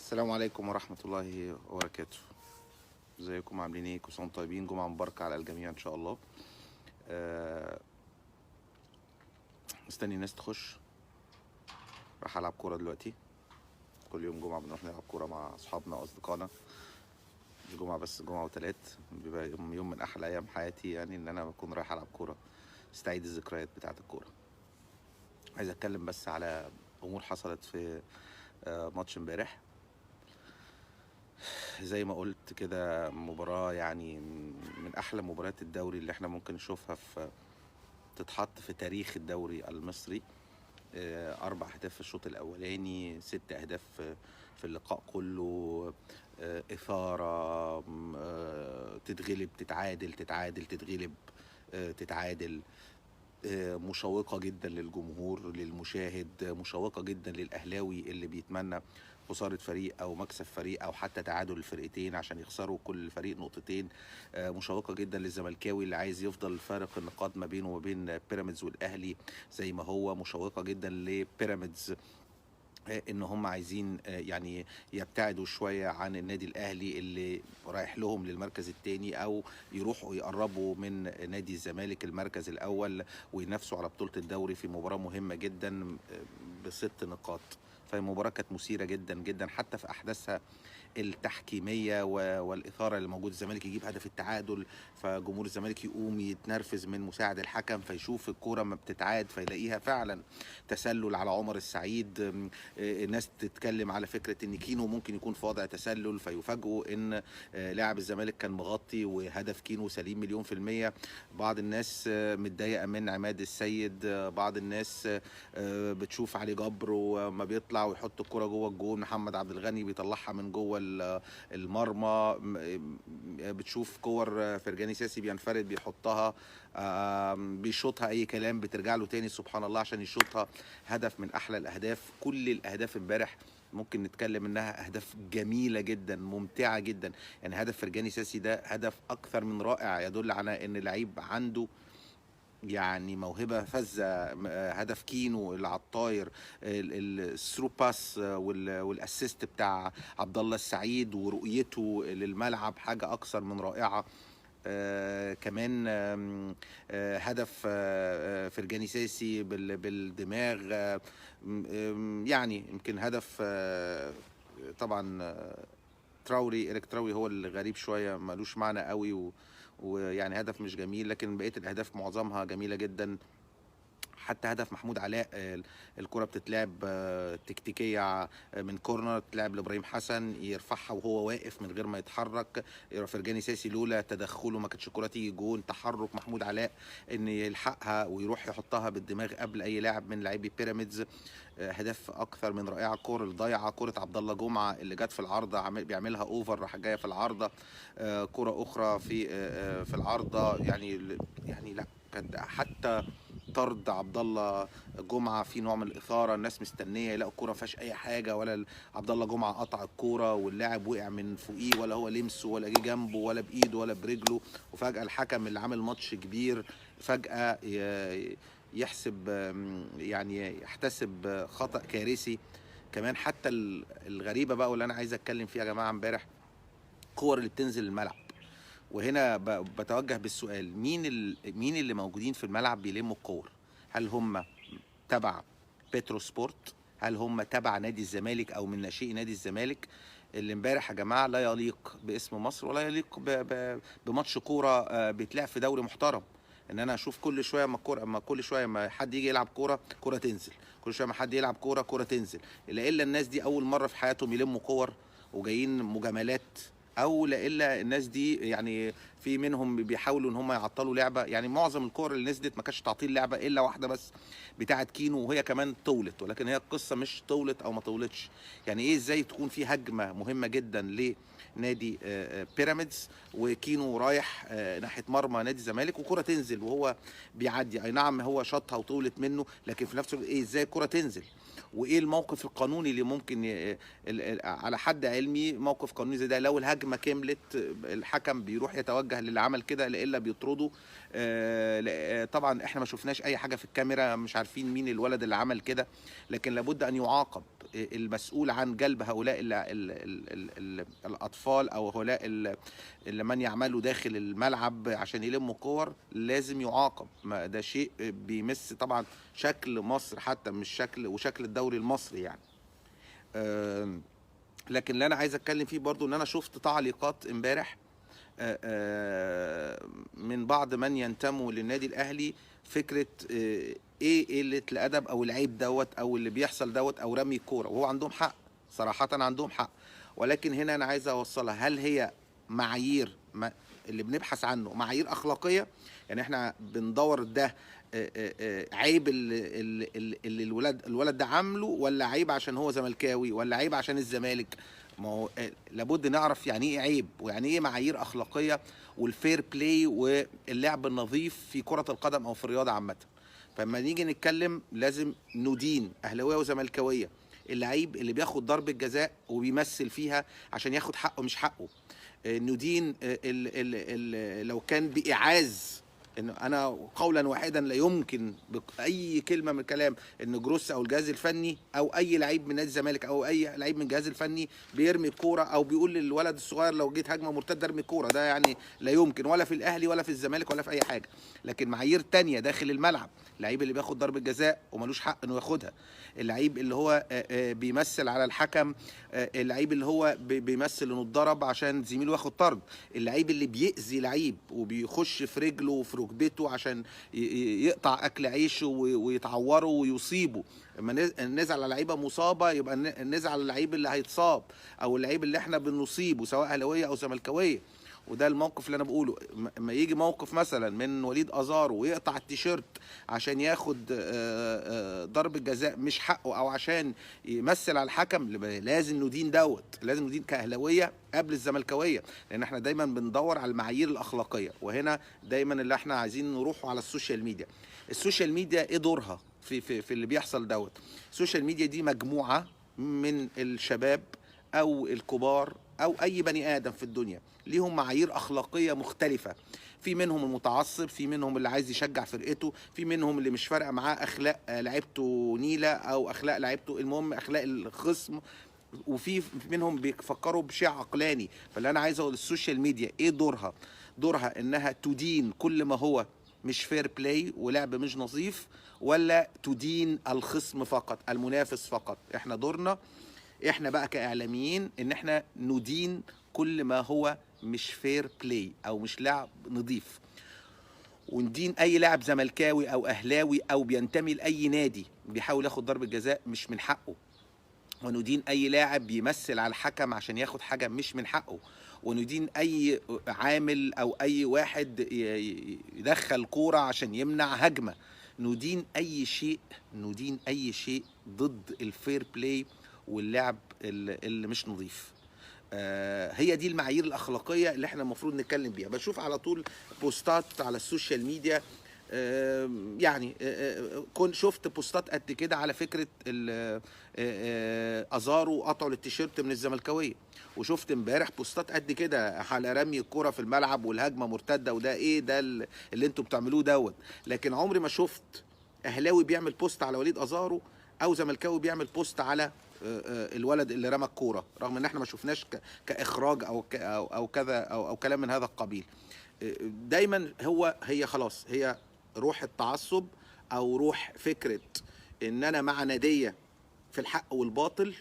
السلام عليكم ورحمة الله وبركاته. ازيكم عاملين ايه؟ كل سنة وانتم طيبين، جمعة مباركة على الجميع ان شاء الله. مستني الناس تخش، راح العب كورة دلوقتي. كل يوم جمعة بنروح نلعب كورة مع اصحابنا واصدقائنا، مش جمعة بس، جمعة وتلات، بيبقى يوم من احلى ايام حياتي، يعني ان انا بكون رايح العب كورة، استعيد الذكريات بتاعة الكورة. عايز اتكلم بس على امور حصلت في ماتش امبارح. زي ما قلت كده، مباراة يعني من أحلى مباريات الدوري اللي احنا ممكن نشوفها، في تتحط في تاريخ الدوري المصري. 4 أهداف في الشوط الأولاني، 6 أهداف في اللقاء كله، إثارة، تتغلب تتعادل تتعادل تتغلب تتعادل، مشوقة جدا للجمهور للمشاهد، مشوقة جدا للأهلاوي اللي بيتمنى خسارة فريق أو مكسب فريق أو حتى تعادل الفرقتين عشان يخسروا كل فريق نقطتين، مشوقة جدا للزملكاوي اللي عايز يفضل فارق النقاط ما بينه وما بين بيراميدز والأهلي زي ما هو، مشوقة جدا لبيراميدز ان هم عايزين يعني يبتعدوا شوية عن النادي الاهلي اللي رايح لهم للمركز الثاني، او يروحوا يقربوا من نادي الزمالك المركز الاول وينافسوا على بطوله الدوري في مباراة مهمة جدا ب6 نقاط. فالمباراه كانت مثيرة جدا جدا حتى في احداثها التحكيميه والاثارة اللي موجود. الزمالك يجيب هدف التعادل، فجمهور الزمالك يقوم يتنرفز من مساعد الحكم، فيشوف الكورة ما بتتعاد فيلاقيها فعلا تسلل على عمر السعيد. الناس تتكلم على فكرة ان كينو ممكن يكون في وضع تسلل، فيفاجئوا ان لاعب الزمالك كان مغطي وهدف كينو سليم 100%. بعض الناس متضايقة من عماد السيد، بعض الناس بتشوف علي جبر وما بيطلع ويحط الكورة جوه الجون، محمد عبد الغني بيطلعها من جوه المرمى، بتشوف كور فرجاني ساسي بينفرد بيحطها، بيشوطها اي كلام، بترجع له تاني سبحان الله عشان يشوطها. هدف من احلى الاهداف. كل الاهداف امبارح ممكن نتكلم انها اهداف جميلة جدا ممتعة جدا. يعني هدف فرجاني ساسي ده هدف اكثر من رائع، يدل على ان لعيب عنده يعني موهبة فذة. هدف كينو اللي على الطاير، ال through pass وال assist بتاع عبد الله السعيد ورؤيته للملعب حاجة اكثر من رائعة. كمان هدف فرجاني ساسي بالدماغ، يعني يمكن هدف طبعا تراوري، إريك تراوري هو اللي غريب شوية مالوش معنى قوي، ويعني هدف مش جميل، لكن بقية الاهداف معظمها جميلة جدا. حتى هدف محمود علاء، الكره بتتلعب تكتيكية من corner، تلعب لابراهيم حسن يرفعها وهو واقف من غير ما يتحرك. فرجاني ساسي لولا تدخله ما كانتش الكره تيجي جون. تحرك محمود علاء ان يلحقها ويروح يحطها بالدماغ قبل اي لاعب من لاعبي بيراميدز، هدف اكثر من رائعة. كره الضايعه، كره عبد الله جمعه اللي جت في العارضة بيعملها over راح جاية في العارضة، كره اخرى في العارضة. يعني لا، كانت حتى طرد عبد الله جمعه في نوع من الاثارة، الناس مستنيه يلاقوا الكورة ما فيهاش اي حاجة، ولا عبد الله جمعه قطع الكورة واللاعب وقع من فوقيه، ولا هو لمسه ولا جه جنبه ولا بايده ولا برجله، وفجاة الحكم اللي عامل ماتش كبير فجاة يحسب، يعني يحتسب خطا كارثي. كمان حتى الغريبة بقى واللي انا عايز اتكلم فيها يا جماعة امبارح، الكور اللي بتنزل الملعب. وهنا بتوجه بالسؤال، مين اللي موجودين في الملعب بيلموا الكور؟ هل هم تبع بترو سبورت؟ هل هم تبع نادي الزمالك او من ناشئي نادي الزمالك؟ اللي امبارح يا جماعة لا يليق باسم مصر ولا يليق بماتش كورة بيتلعب في دوري محترم. ان انا اشوف كل شوية ما الكورة، ما كل شوية ما حد يجي يلعب كورة كورة تنزل، كل شوية ما حد يلعب كورة كورة تنزل، الا الناس دي اول مرة في حياتهم يلموا كور وجايين مجاملات، او لا الا الناس دي يعني في منهم بيحاولوا ان هم يعطلوا لعبه. يعني معظم الكور اللي نزلت ما كانتش تعطيل لعبه الا واحدة بس بتاعه كينو، وهي كمان طولت، ولكن هي القصة مش طولت او ما طولتش. يعني ايه ازاي تكون في هجمة مهمة جدا لنادي بيراميدز وكينو رايح ناحية مرمى نادي الزمالك وكره تنزل وهو بيعدي، اي نعم هو شاطها وطولت منه، لكن في نفس الوقت ايه ازاي الكره تنزل؟ وايه الموقف القانوني اللي ممكن على حد علمي موقف قانوني زي ده لو الهجمة الهجمة كملت، الحكم بيروح يتوجه للي عمل كده لإلا بيطرده. طبعا احنا ما شفناش اي حاجة في الكاميرا، مش عارفين مين الولد اللي عمل كده، لكن لابد ان يعاقب المسؤول عن جلب هؤلاء ال ال ال ال الاطفال او هؤلاء اللي من يعملوا داخل الملعب عشان يلموا كور، لازم يعاقب. ما ده شيء بيمس طبعا شكل مصر، حتى مش شكل وشكل الدوري المصري يعني. لكن اللي انا عايز اتكلم فيه برضو ان انا شفت تعليقات امبارح من بعض من ينتموا للنادي الاهلي، فكرة ايه قلة الادب او العيب دوت او اللي بيحصل دوت او رمي الكورة، وهو عندهم حق صراحة، عندهم حق. ولكن هنا انا عايز اوصلها، هل هي معايير اللي بنبحث عنه معايير اخلاقية؟ يعني احنا بندور ده عيب اللي الولد ده عامله، ولا عيب عشان هو زملكاوي، ولا عيب عشان الزمالك؟ ما هو لابد نعرف يعني ايه عيب ويعني ايه معايير اخلاقية وال fair play واللعب النظيف في كره القدم او في الرياضة عامة. فلما نيجي نتكلم لازم ندين اهلاويه وزملكاويه اللعيب اللي بياخد ضربه جزاء وبيمثل فيها عشان ياخد حقه مش حقه، ندين ال لو كان بإعاز. ان انا قولا واحدا لا يمكن باي كلمة من الكلام ان جروس او الجهاز الفني او اي لعيب من نادي الزمالك او اي لعيب من الجهاز الفني بيرمي الكورة او بيقول للولد الصغير لو جيت هجمة مرتدة ارمي الكورة، ده يعني لا يمكن، ولا في الاهلي ولا في الزمالك ولا في اي حاجة. لكن معايير تانية داخل الملعب، اللعيب اللي بياخد ضربه جزاء وملوش حق انه ياخدها، اللعيب اللي هو بيمثل على الحكم، اللعيب اللي هو بيمثل انه اتضرب عشان زميله ياخد طرد، اللعيب اللي بيأذي لعيب وبيخش في رجله وفي ركبته عشان يقطع اكل عيشه ويتعوره ويصيبه. اما نزعل على لعيبة مصابه يبقى نزعل على اللعيب اللي هيتصاب او اللعيب اللي احنا بنصيبه سواء اهلاويه او زملكاويه. وده الموقف اللي انا بقوله. اما يجي موقف مثلا من وليد ازارو ويقطع التيشيرت عشان ياخد ضربه جزاء مش حقه او عشان يمثل على الحكم، لازم ندين دوت، لازم ندين كاهلاويه قبل الزملكاويه، لان احنا دايما بندور على المعايير الاخلاقية. وهنا دايما اللي احنا عايزين نروحه على ال social media. ال social media ايه دورها في في في اللي بيحصل دوت؟ ال social media دي مجموعة من الشباب او الكبار او اي بني ادم في الدنيا ليهم معايير اخلاقية مختلفة، في منهم المتعصب، في منهم اللي عايز يشجع فرقته، في منهم اللي مش فارقه معاه اخلاق لعيبته نيله او اخلاق لعيبته، المهم اخلاق الخصم، وفي منهم بيفكروا بشيء عقلاني. فاللي انا عايز اقول ال social media ايه دورها؟ دورها انها تدين كل ما هو مش fair play ولعب مش نظيف، ولا تدين الخصم فقط، المنافس فقط. احنا دورنا احنا بقى كاعلاميين ان احنا ندين كل ما هو مش fair play او مش لعب نظيف، وندين اي لاعب زملكاوي او اهلاوي او بينتمي لاي نادي بيحاول ياخد ضربة جزاء مش من حقه، وندين اي لاعب بيمثل على الحكم عشان ياخد حاجة مش من حقه، وندين اي عامل او اي واحد يدخل كورة عشان يمنع هجمة. ندين اي شيء، ندين اي شيء ضد ال fair play واللعب اللي مش نظيف. هي دي المعايير الأخلاقية اللي احنا المفروض نتكلم بيها. بشوف على طول بوستات على ال social media، يعني كنت شفت بوستات قد كده على فكرة أزارو قطعوا التيشيرت من الزملكاوية، وشفت امبارح بوستات قد كده على رمي الكرة في الملعب والهجمة مرتدة، وده ايه ده اللي انتوا بتعملوه دوت. لكن عمري ما شفت أهلاوي بيعمل post على وليد أزارو أو زملكاوي بيعمل post على الولد اللي رمى الكورة، رغم ان احنا ما شفناش كاخراج او كذا او كلام من هذا القبيل. دايما هي خلاص هي روح التعصب او روح فكرة ان انا مع ناديه في الحق والباطل،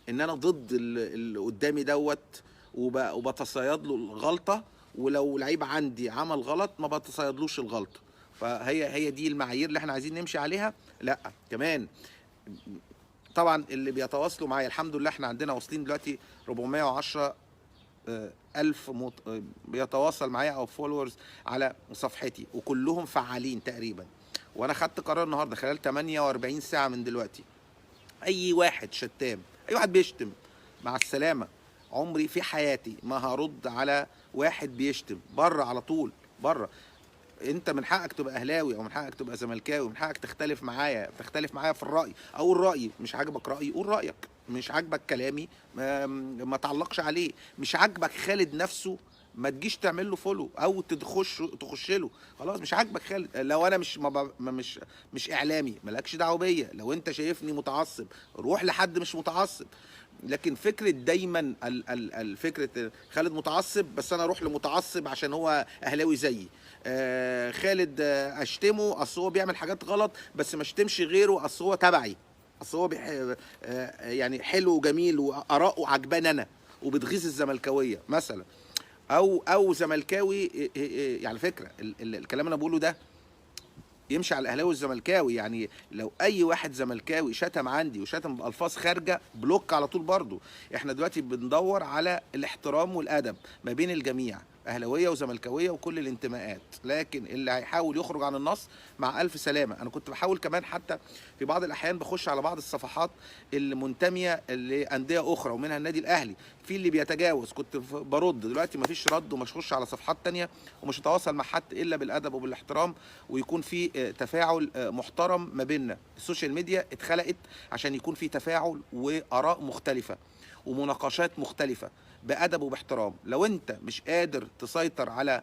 ان انا ضد اللي قدامي دوت وبتصيد له الغلطة، ولو لعيب عندي عمل غلط ما بتصيدلوش الغلطة. فهي دي المعايير اللي احنا عايزين نمشي عليها. لا كمان طبعا اللي بيتواصلوا معايا الحمد لله احنا عندنا واصلين دلوقتي 410 ألف بيتواصل معايا او followers على صفحتي، وكلهم فعالين تقريبا. وانا خدت قرار النهارده خلال 48 ساعة من دلوقتي، اي واحد شتام، اي واحد بيشتم، مع السلامة. عمري في حياتي ما هرد على واحد بيشتم، بره على طول بره. انت من حقك تبقى اهلاوي او من حقك تبقى زملكاوي، من حقك تختلف معايا، تختلف معايا في الراي، اقول رايي، مش عاجبك رايي قول رايك. مش عاجبك كلامي ما تعلقش عليه، مش عاجبك خالد نفسه ما تجيش تعمل له follow او تخش له، خلاص مش عاجبك خالد. لو انا مش ما مش مش اعلامي مالكش دعوه بيا، لو انت شايفني متعصب روح لحد مش متعصب. لكن فكرة دايما الفكرة خالد متعصب بس انا اروح لمتعصب عشان هو اهلاوي زيي، خالد اشتمه اصل هو بيعمل حاجات غلط بس ما اشتمش غيره اصل هو تبعي، اصل هو يعني حلو وجميل وارائه عجباني انا وبتغيظ الزملكاويه مثلا، او زملكاوي. يعني على فكرة الكلام اللي انا بقوله ده يمشي على الاهلاوي والزملكاوي، يعني لو اي واحد زملكاوي شتم عندي وشتم بالفاظ خارجه block على طول. برضو احنا دلوقتي بندور على الاحترام والادب ما بين الجميع، اهلاويه وزملكاويه وكل الانتماءات، لكن اللي هيحاول يخرج عن النص مع الف سلامه. انا كنت بحاول كمان حتى في بعض الاحيان بخش على بعض الصفحات اللي منتميه لانديه اخرى ومنها النادي الاهلي، في اللي بيتجاوز كنت برد، دلوقتي مفيش رد ومش هخش على صفحات تانية ومش هتواصل مع حد الا بالادب وبالاحترام، ويكون في تفاعل محترم ما بيننا. ال social media اتخلقت عشان يكون في تفاعل واراء مختلفة ومناقشات مختلفة بأدب وباحترام. لو انت مش قادر تسيطر على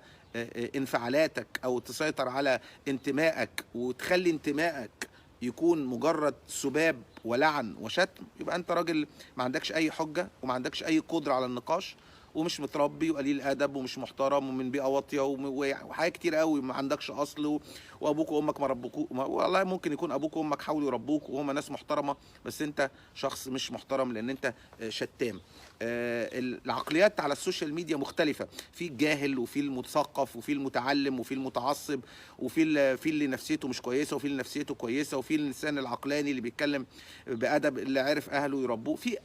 انفعالاتك او تسيطر على انتمائك وتخلي انتمائك يكون مجرد سباب ولعن وشتم، يبقى انت راجل ما عندكش اي حجة وما عندكش اي قدرة على النقاش، ومش متربي وقليل ادب ومش محترم ومن بيئة واطية وحاجات كتير قوي، ما عندكش اصل، وابوك وامك ما ربوك، والله ممكن يكون ابوك وامك حاولوا يربوك وهما ناس محترمه، بس انت شخص مش محترم لان انت شتام. العقليات على ال social media مختلفة، في الجاهل وفي المثقف وفي المتعلم وفي المتعصب وفي في اللي نفسيته مش كويسة وفي اللي نفسيته كويسة، وفي الانسان العقلاني اللي بيتكلم بادب اللي عرف اهله يربوه. في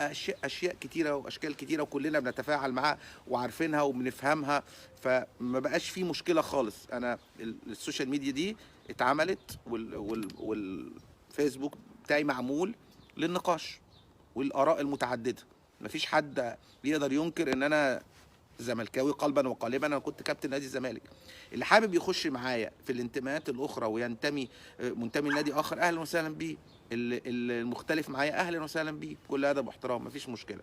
اشياء كتيرة واشكال كتيرة وكلنا بنتفاعل معاها وعارفينها وبنفهمها، فما بقاش في مشكلة خالص. انا ال social media دي اتعملت والفيسبوك بتاعي معمول للنقاش والاراء المتعددة، مفيش حد يقدر ينكر ان انا زملكاوي قلبا وقالبا، انا كنت كابتن نادي الزمالك. اللي حابب يخش معايا في الانتماءات الاخرى وينتمي منتمي لنادي اخر اهلا وسهلا بيه، المختلف معايا اهلا وسهلا بيه، بكل ادب واحترام مفيش مشكلة.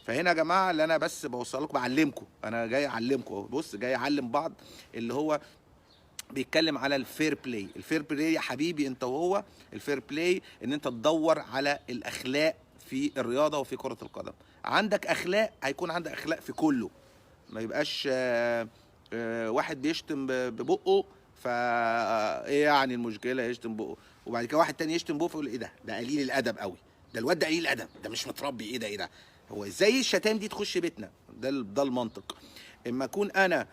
فهنا يا جماعة اللي انا بس بوصل لكم بعلمكم، انا جاي اعلمكم، بص جاي اعلم بعض اللي هو بيتكلم على ال fair play. ال fair play يا حبيبي انت وهو، ال fair play ان انت تدور على الاخلاق في الرياضة وفي كره القدم. عندك اخلاق هيكون عندك اخلاق في كله، ما يبقاش واحد بيشتم ببقه فا ايه يعني المشكلة يشتم بقه، وبعد كده واحد تاني يشتم بقه فيقول ايه ده، ده قليل الادب قوي، ده الواد ده قليل الادب، ده مش متربي، ايه ده ايه ده، هو ازاي الشتام دي تخش بيتنا؟ ده المنطق. اما اكون انا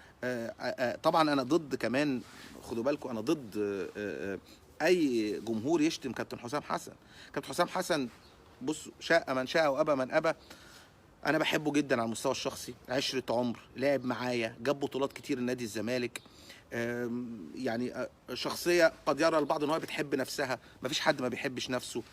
طبعا انا ضد كمان، خدوا بالكم انا ضد اي جمهور يشتم كابتن حسام حسن. كابتن حسام حسن بص شاء من شاء وابى من ابى، انا بحبه جدا على المستوى الشخصي، عشرة عمر، لعب معايا، جاب بطولات كتير لنادي الزمالك، يعني شخصية قد يرى البعض ان هو بتحب نفسها، مفيش حد ما بيحبش نفسه،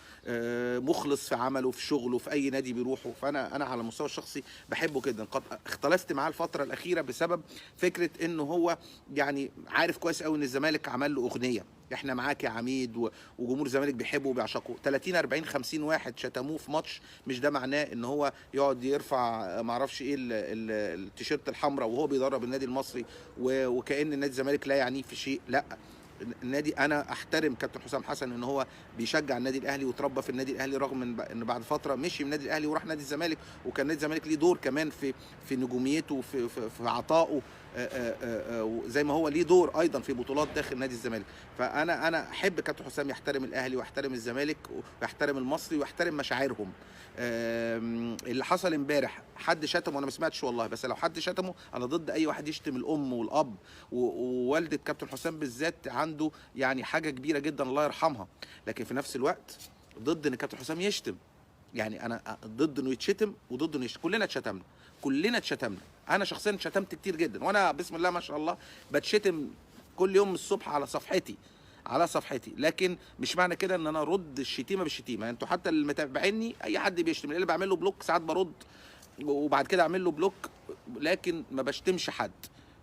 مخلص في عمله في شغله في اي نادي بيروحه. فانا على المستوى الشخصي بحبه جدا. قد اختلفت معاه الفترة الاخيرة بسبب فكرة انه هو يعني عارف كويس قوي ان الزمالك عمل له اغنية احنا معاك يا عميد، وجمهور الزمالك بيحبه وبيعشقه. 30 40 50 واحد شتموه في ماتش، مش ده معناه ان هو يقعد يرفع ما اعرفش ايه التيشيرت الحمراء وهو بيدرب النادي المصري وكأن النادي الزمالك لا يعنيه في شيء. لا، النادي انا احترم كابتن حسام حسن ان هو بيشجع النادي الاهلي وتربى في النادي الاهلي، رغم ان بعد فترة مشي من النادي الاهلي وراح نادي الزمالك، وكان نادي الزمالك ليه دور كمان في نجوميته وفي في عطائه، زي ما هو ليه دور ايضا في بطولات داخل نادي الزمالك. فانا احب كابتن حسام يحترم الاهلي ويحترم الزمالك ويحترم المصري ويحترم مشاعرهم. اللي حصل امبارح حد شتمه، وانا ما سمعتش والله، بس لو حد شتمه انا ضد اي واحد يشتم الام والاب ووالده كابتن حسام بالذات، عنده يعني حاجة كبيرة جدا الله يرحمها، لكن في نفس الوقت ضد ان كابتن حسام يشتم. يعني انا ضد انه يتشتم وضد انه يشتم. كلنا اتشتمنا، كلنا اتشتمنا، انا شخصيا اتشتمت كتير جدا، وانا بسم الله ما شاء الله بتشتم كل يوم الصبح على صفحتي، على صفحتي، لكن مش معنى كده ان انا ارد الشتيمة بالشتيمه. انتوا حتى اللي متابعيني اي حد بيشتم اللي بعمل له block، ساعات برد وبعد كده اعمل له block، لكن ما بشتمش حد.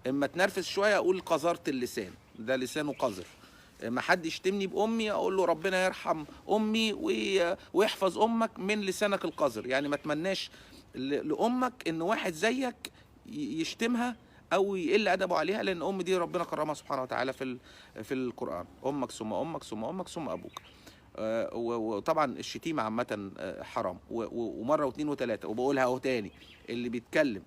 اما اتنرفز شوية اقول قذرت اللسان، ده لسانه قذر، ما حد يشتمني بامي اقول له ربنا يرحم امي ويحفظ امك من لسانك القذر. يعني ما اتمناش لامك ان واحد زيك يشتمها او يقل ادبه عليها، لان ام دي ربنا كرمها سبحانه وتعالى في القران، امك ثم امك ثم امك ثم ابوك. وطبعا الشتيمة عامة حرام، ومرة واثنين وثلاثة، وبقولها اهو تاني، اللي بيتكلم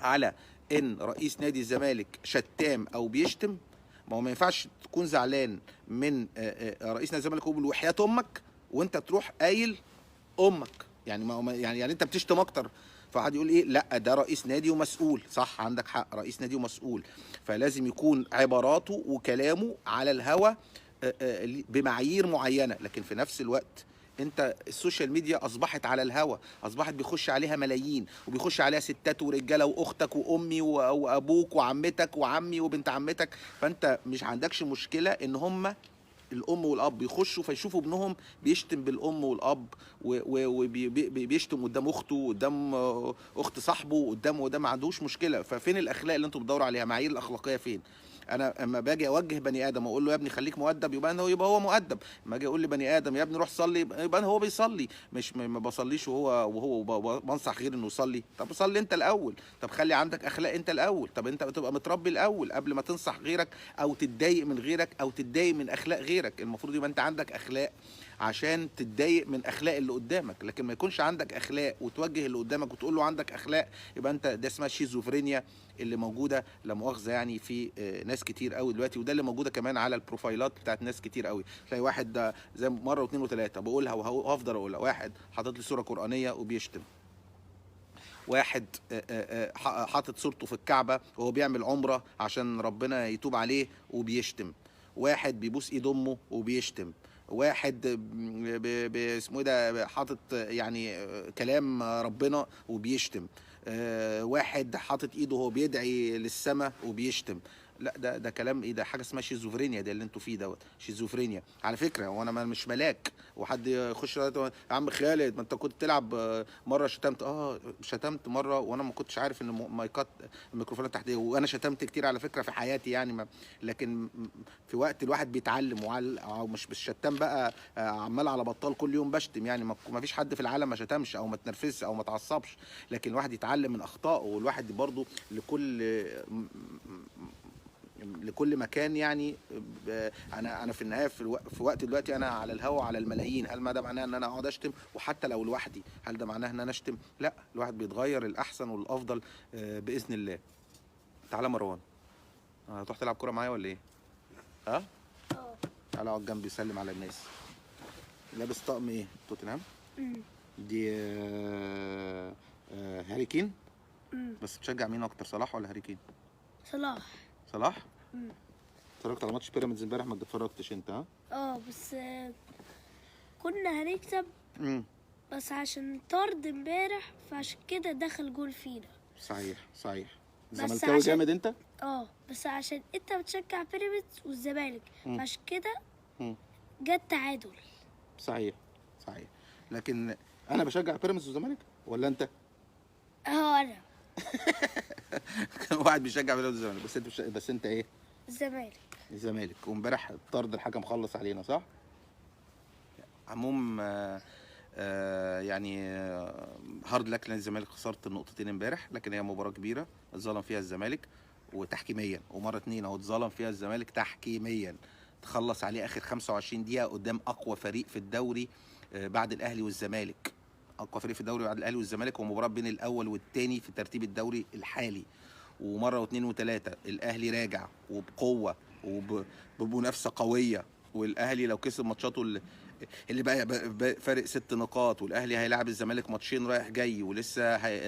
على ان رئيس نادي الزمالك شتام او بيشتم، ما هو ما ينفعش تكون زعلان من رئيس نادي الزمالك ويقول وحياة امك وانت تروح قايل امك، يعني ما هو يعني انت بتشتم اكتر. فحد يقول ايه؟ لا ده رئيس نادي ومسؤول. صح، عندك حق، رئيس نادي ومسؤول، فلازم يكون عباراته وكلامه على الهوا بمعايير معينة. لكن في نفس الوقت انت ال social media اصبحت على الهوا، اصبحت بيخش عليها ملايين، وبيخش عليها ستات ورجاله واختك وامي وابوك وعمتك وعمي وبنت عمتك، فانت مش عندكش مشكلة ان هم الام والاب يخشوا فيشوفوا ابنهم بيشتم بالام والاب وبيشتم قدام اخته، قدام اخت صاحبه، قدام وده، ما عندوش مشكلة. ففين الاخلاق اللي انتوا بتدوروا عليها؟ معايير الاخلاقية فين؟ انا اما باجي اوجه بني ادم واقول له يا ابني خليك مؤدب، يبقى هو مؤدب. اما اجي اقول لبني ادم يا ابني روح صلي، يبقى هو بيصلي، مش ما بصليش وهو بنصح غير انه يصلي. طب صلي انت الاول، طب خلي عندك اخلاق انت الاول، طب انت بتبقى متربي الاول قبل ما تنصح غيرك او تتضايق من غيرك او تتضايق من اخلاق غيرك. المفروض يبقى انت عندك اخلاق عشان تتضايق من اخلاق اللي قدامك، لكن ما يكونش عندك اخلاق وتوجه اللي قدامك وتقول له عندك اخلاق، يبقى انت ده اسمها شيزوفرينيا اللي موجودة لا مؤاخذة يعني في ناس كتير قوي دلوقتي، وده اللي موجودة كمان على البروفايلات بتاعت ناس كتير قوي. تلاقي واحد ده زي مرة واثنين وثلاثة بقولها وهفضل اقولها، واحد حاطط لي صوره قرانية وبيشتم، واحد حاطط صورته في الكعبة وهو بيعمل عمره عشان ربنا يتوب عليه وبيشتم، واحد بيبوس ايد امه وبيشتم، واحد اسمه ايه ده حاطط يعني كلام ربنا وبيشتم، واحد حاطط ايده وهو بيدعي للسماء وبيشتم. لا ده كلام ايه ده؟ حاجة اسمها شيزوفرينيا، ده اللي انتوا فيه دوت شيزوفرينيا. على فكرة وانا مش ملاك، وحد يخش يا عم خالد ما انت كنت بتلعب مرة شتمت، شتمت مرة وانا ما كنتش عارف ان مايكات الميكروفونات تحت، وانا شتمت كتير على فكرة في حياتي يعني لكن في وقت الواحد بيتعلم، او مش بالشتام بقى عمال على بطال كل يوم بشتم يعني، ما فيش حد في العالم ما شتمش او ما تنرفزش او ما تعصبش، لكن الواحد يتعلم من اخطائه، والواحد برضه لكل مكان يعني. انا في النهاية في وقت دلوقتي انا على الهوا على الملايين، هل ما ده معناه ان انا اقعد اشتم؟ وحتى لو لوحدي هل ده معناه ان انا اشتم؟ لا، الواحد بيتغير الاحسن والافضل باذن الله. تعالى مروان، هتروح تلعب كورة معايا ولا ايه؟ ها؟ تعالى اقعد جنبي سلم على الناس. لابس طقم ايه؟ توتنهام؟ دي هاري كين؟ بس بتشجع مين اكتر، صلاح ولا هاري كين؟ صلاح. صلاح؟ اتفرجت على ماتش بيراميدز امبارح؟ ما اتفرجتش انت؟ ها؟ بس كنا هنكسب، بس عشان طرد امبارح فعشان كده دخل جول فينا. صحيح صحيح. زملكاوي جامد انت؟ بس عشان انت بتشجع بيراميدز والزمالك فعشان كده جت تعادل. صحيح صحيح. لكن انا بشجع بيراميدز والزمالك ولا انت؟ انا. كان واحد بيشجع بيراميدز والزمالك، بس انت بس انت ايه؟ الزمالك. الزمالك. وامبارح طرد الحكم خلص علينا صح؟ عموم يعني hard luck لنادي الزمالك، خسرت النقطتين امبارح، لكن هي مباراة كبيرة اتظلم فيها الزمالك وتحكيميا، ومرة اتنين اهو اتظلم فيها الزمالك تحكيميا، تخلص عليه اخر 25 دقيقة قدام اقوى فريق في الدوري بعد الاهلي والزمالك، اقوى فريق في الدوري بعد الاهلي والزمالك، ومباراة بين الاول والثاني في ترتيب الدوري الحالي. ومرة واثنين وثلاثة الاهلي راجع وبقوة وبمنافسه قوية، والاهلي لو كسب ماتشاته اللي بقى فارق 6 نقاط، والاهلي هيلاعب الزمالك ماتشين رايح جاي، ولسه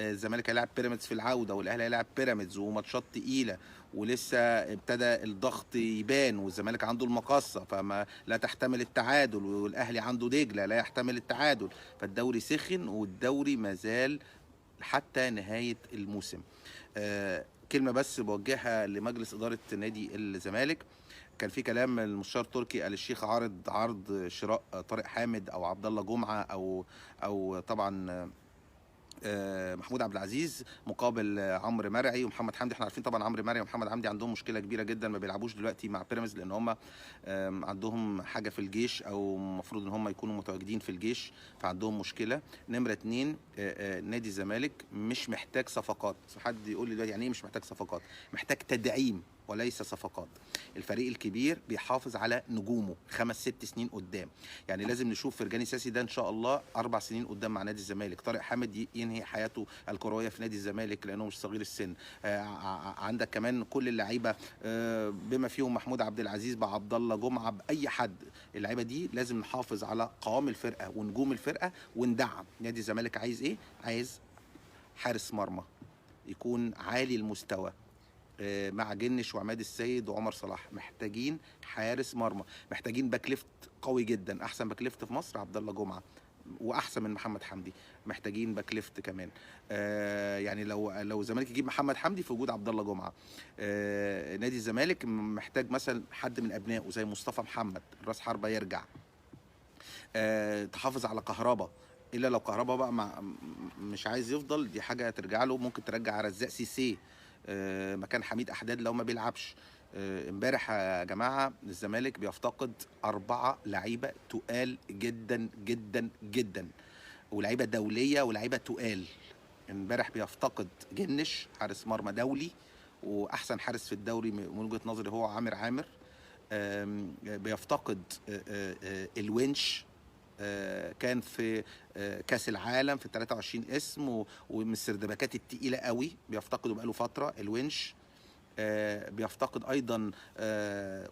الزمالك هيلاعب بيراميدز في العودة، والاهلي هيلاعب بيراميدز، وماتشات تقيلة، ولسه ابتدى الضغط يبان، والزمالك عنده المقاصه فما لا تحتمل التعادل، والاهلي عنده دجله لا يحتمل التعادل، فالدوري سخن والدوري مازال حتى نهاية الموسم. كلمة بس بوجهها لمجلس ادارة نادي الزمالك. كان في كلام المستشار تركي آل الشيخ عرض شراء طارق حامد او عبد الله جمعه او طبعا محمود عبد العزيز مقابل عمرو مرعي ومحمد حمدي. احنا عارفين طبعا عمرو مرعي ومحمد حمدي عندهم مشكلة كبيرة جدا، ما بيلعبوش دلوقتي مع بيراميدز لان هم عندهم حاجة في الجيش، او المفروض ان هم يكونوا متواجدين في الجيش، فعندهم مشكلة. نمره 2، نادي الزمالك مش محتاج صفقات. حد يقول لي دلوقتي يعني ايه مش محتاج صفقات؟ محتاج تدعيم وليس صفقات. الفريق الكبير بيحافظ على نجومه 5 6 سنين قدام، يعني لازم نشوف فرجاني ساسي ده ان شاء الله 4 سنين قدام مع نادي الزمالك. طارق حامد ينهي حياته الكروية في نادي الزمالك لانه مش صغير السن. عندك كمان كل اللعيبة بما فيهم محمود عبد العزيز، بعبد الله جمعه، باي حد. اللعيبة دي لازم نحافظ على قوام الفرقة ونجوم الفرقة وندعم. نادي الزمالك عايز ايه؟ عايز حارس مرمى يكون عالي المستوى مع جنش وعماد السيد وعمر صلاح. محتاجين حارس مرمى، محتاجين back left قوي جدا. احسن back left في مصر عبد الله جمعه، واحسن من محمد حمدي. محتاجين back left كمان. يعني لو الزمالك يجيب محمد حمدي في وجود عبد الله جمعه. نادي الزمالك محتاج مثلا حد من ابنائه زي مصطفى محمد راس حربه يرجع. تحافظ على كهربا، الا لو كهربا بقى مش عايز يفضل، دي حاجة ترجع له. ممكن ترجع رزاق سيسي مكان حميد احداد لو ما بيلعبش. امبارح يا جماعة الزمالك بيفتقد 4 لعيبة تقال جدا جدا جدا، ولاعيبه دولية ولاعيبه تقال. امبارح بيفتقد جنش حارس مرمى دولي واحسن حارس في الدوري من وجهه نظري هو عامر. بيفتقد الونش، كان في كاس العالم في 23 اسم ومن السردباكات التقيله قوي، بيفتقده بقاله فترة الونش. بيفتقد ايضا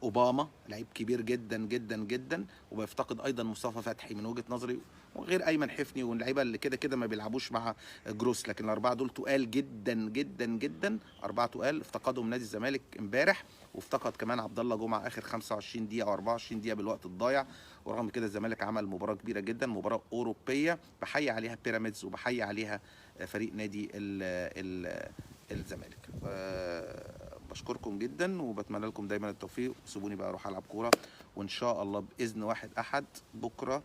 اوباما، لعيب كبير جدا جدا جدا، وبيفتقد ايضا مصطفى فتحي من وجهه نظري، وغير ايمن حفني واللعيبة اللي كده كده ما بيلعبوش مع جروس. لكن الاربعة دول تقال جدا جدا جدا، 4 تقال افتقدهم نادي الزمالك امبارح. وافتقد كمان عبد الله جمعه اخر 25 دقيقة او 24 دقيقة بالوقت الضايع. ورغم كده الزمالك عمل مباراة كبيرة جدا، مباراة اوروبية بحيي عليها بيراميدز وبحيي عليها فريق نادي الزمالك. بشكركم جدا وبتمنى لكم دايما التوفيق. سيبوني بقى اروح العب كورة، وان شاء الله باذن واحد احد بكره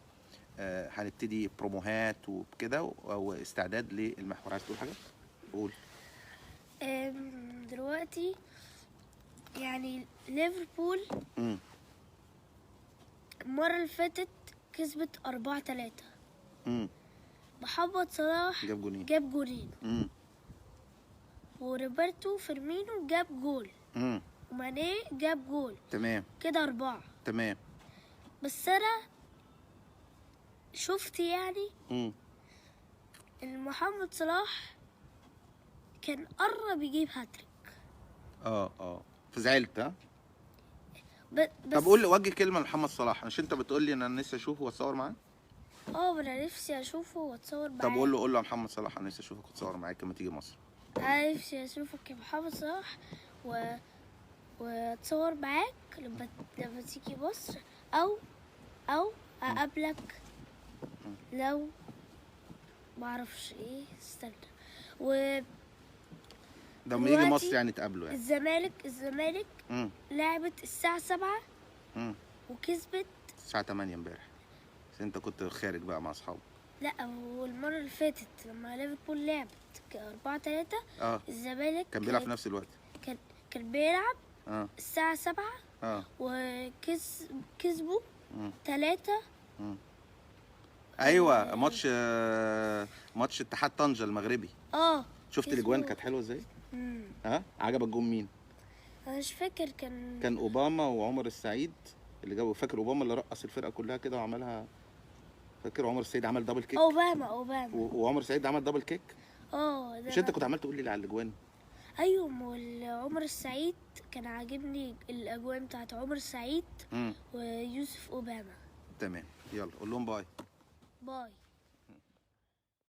هنبتدي بروموهات وكده واستعداد للمحور. عايز تقول حاجة؟ قول. دلوقتي يعني ليفربول المرة اللي فاتت كسبت 4-3. محمد صلاح جاب جونين. وروبرتو فيرمينو جاب جول. وماني جاب جول. تمام كده 4. تمام. بس انا شفت يعني ان محمد صلاح كان قرب يجيب هاتريك. فزعلت. ها؟ طب قول، وجه كلمة لمحمد صلاح، مش انت بتقول لي ان انا نفسي اشوفه واتصور معاه؟ انا نفسي اشوفه واتصور معاه. طب قول له يا محمد صلاح انا نفسي اشوفك واتصور معاك لما تيجي مصر. انا نفسي اشوفك يا محمد صلاح واتصور معاك لما تيجي مصر، او اقابلك لو معرفش ايه. استنى، و لما يجي مصر يعني تقابله يعني. الزمالك لعبت الساعة 7 وكسبت الساعة 8 امبارح، بس انت كنت خارج بقى مع اصحابك. لا، والمرة اللي فاتت لما ليفربول لعبت 4-3 الزمالك كان بيلعب في نفس الوقت، كان بيلعب الساعة 7 وكسبوا 3. ايوه، ماتش اتحاد طنجة المغربي. شفت الاجوان كانت حلوة ازاي؟ عجبك جون مين؟ انا مش فاكر. كان اوباما وعمر السعيد اللي جابوا. فاكر اوباما اللي رقص الفرقة كلها كده وعملها؟ فاكر عمر السعيد عمل double kick؟ اوباما وعمر السعيد عمل double kick. مش انت كنت عمال تقول لي على الاجوان؟ ايوه، عمر السعيد كان عاجبني الاجوان بتاعت عمر السعيد ويوسف اوباما. تمام، يلا قول لهم bye bye.